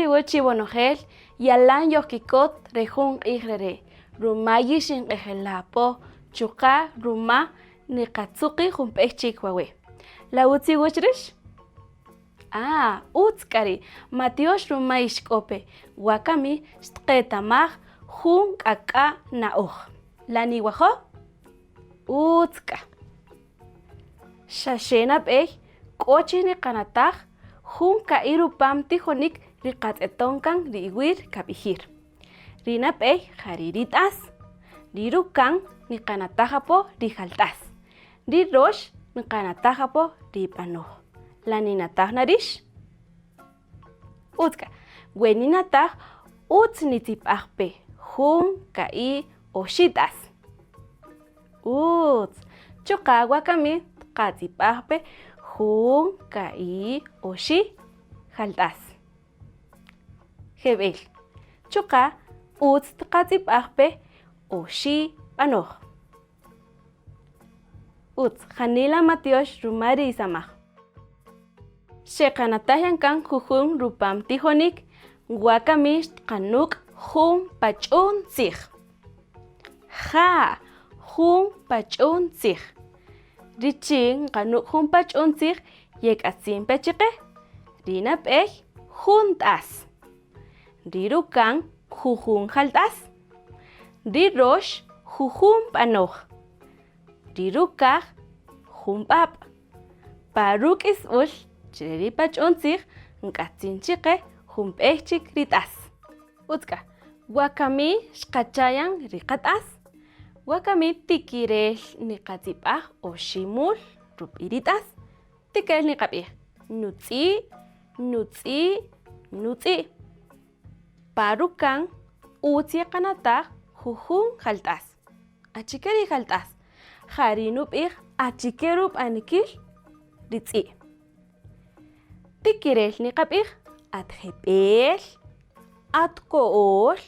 iwäch chiwonojel yalan yojkikot re jun q'ij rere' ruma yixinq'ejela' apo chuqa' ruma niqatzu' qi' jun b'ey chik wawe'. La utz iwäch rïx? Ah, utz k'a ri', matyox ruma ixk'o pe, wakami xtqetamaj jun k'ak'a' na'oj. La niwajo'? Utz k'a. Xa xe nab'ey k'o chi niqanataj jun ka'i' rupam tijonik ri qatz'eton kan ri iwir kab'ijir. Ri nab'ey ja ri' ri t'as, ri rukan niqanataj apo ri jalt'as, ri rox nqanataj apo ri b'anoj. La ninataj na rïx? Utz k'a, we ninataj utz nitz'ib'aj pe jun, ka'i', oxi' t'as. Utz! Chuqa' wakami tqatz'ib'aj pe jun, ka'i', oxi' jalt'as. Jeb'ël. Chuqa' utz tqatz'ib'aj pe oxi' b'anoj. Utz, janila matyox ruma ri isamaj. Xeqanataj yan kan jujun rupam tijonik, wakami xtqanük' jun pach'un tzij. Ja', jun pach'un tzij. Richin nqanük' jun pach'un tzij yek'atzin pe chi qe, ri nab'ey jun t'as, ri ruka'n jujun jalt'as, ri rox jujun b'anoj, ri rukaj jun b'ab'. Pa ruk'isb'äl chre ri pach'un tzij nk'atzin chi qe jun b'ey chik ri t'as. Utz k'a, wakami xqacha' yan ri qat'as. Wakami tikirel niqatz'ib'aj oxi' mul rub'i' ri t'as. Tikirel niqab'ij, nutz'i', nutz'i', nutz'i'. Pa rukan utz yeqanataj jujun jalt'as. Achike ri jalt'as? Ja ri nub'ij achike rub'anikil ri tz'i'. Tikirel niqab'ij at jeb'ël, at ko'öl,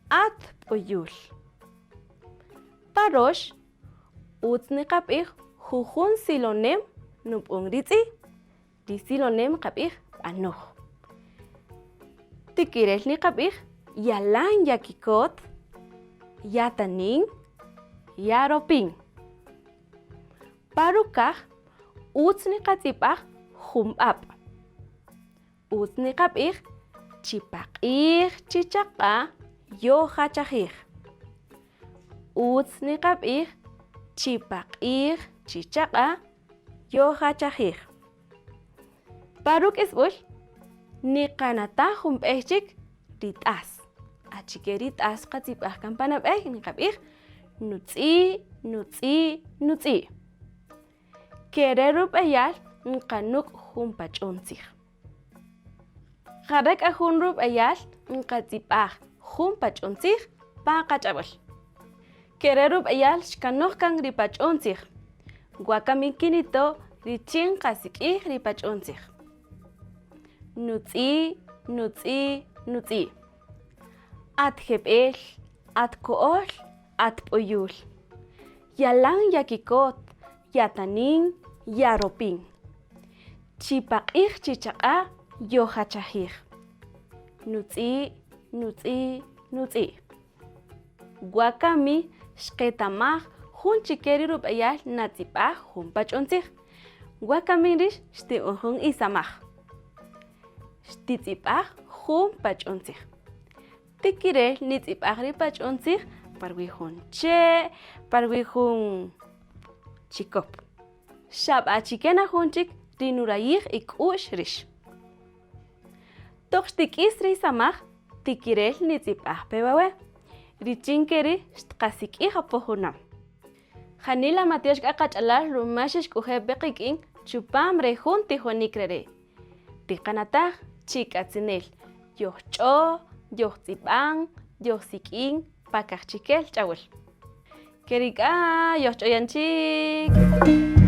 at b'oyul. Pa rox, utz niqab'ij jujun silonem nub'än ri tz'i'. Ri silonem nqab'ij b'anoj. Tikirel niqab'ij yalan yakikot, yatanin, yaropin. Pa rukaj, utz niqatz'ib'aj jun b'ab'. Utz niqab'ij chi paq'ij chi chaq'a' yojachajij. Utz niqab'ij chi paq'ij chi chaq'a' yojachajij. Pa ruk'isb'äl, niqanataj jun b'ey chik ri t'as. Achike ri t'as xqatz'ib'aj kan pa nab'ey? Niqab'ij, nutz'i', nutz'i', nutz'i'. Ke re' rub'eyal nqanük' jun pach'un tzij. Ja re' k'a jun rub'eyal nqatz'ib'aj jun pach'un tzij pa qach'ab'äl. Ke re' rub'eyal xkanoj kan ri pach'un tzij. Wakami kinito' richin nqasik'ij ri pach'un tzij. Nutz'i', nutz'i', nutz'i'. At jeb'ël, at ko'öl, at b'oyul. Yalan yakikot, yatanin, yaropin. Chi paq'ij chi chaq'a' yojachajij. Nutz'i', nutz'i', nutz'i'. Wakami xqetamaj jun chi ke ri rub'eyal natz'ib'aj jun pach'un tzij. Wakami rïx xti'on jun isamaj. Xtitz'ib'aj jun pach'un tzij. Tikirel nitz'ib'aj ri pach'un tzij pa ruwi' jun che', pa ruwi' jun chiköp. Xa b'a achike na jun chik ri nurayij ik'u'x rïx. Toq xtik'is ri samaj, tikirel nitz'ib'aj pe wawe', richin ke ri' xtqasik'ij apo junam. Janila matyox k'a qach'alal ruma xixk'uje' pe qik'in chupam re jun tijonïk rere'. Tiqanataj chi k'atzinel yojch'o, yojtz'ib'an, yojsik'in pa kaqchikel ch'awäl. Ke ri' k'a yojch'oyan chik.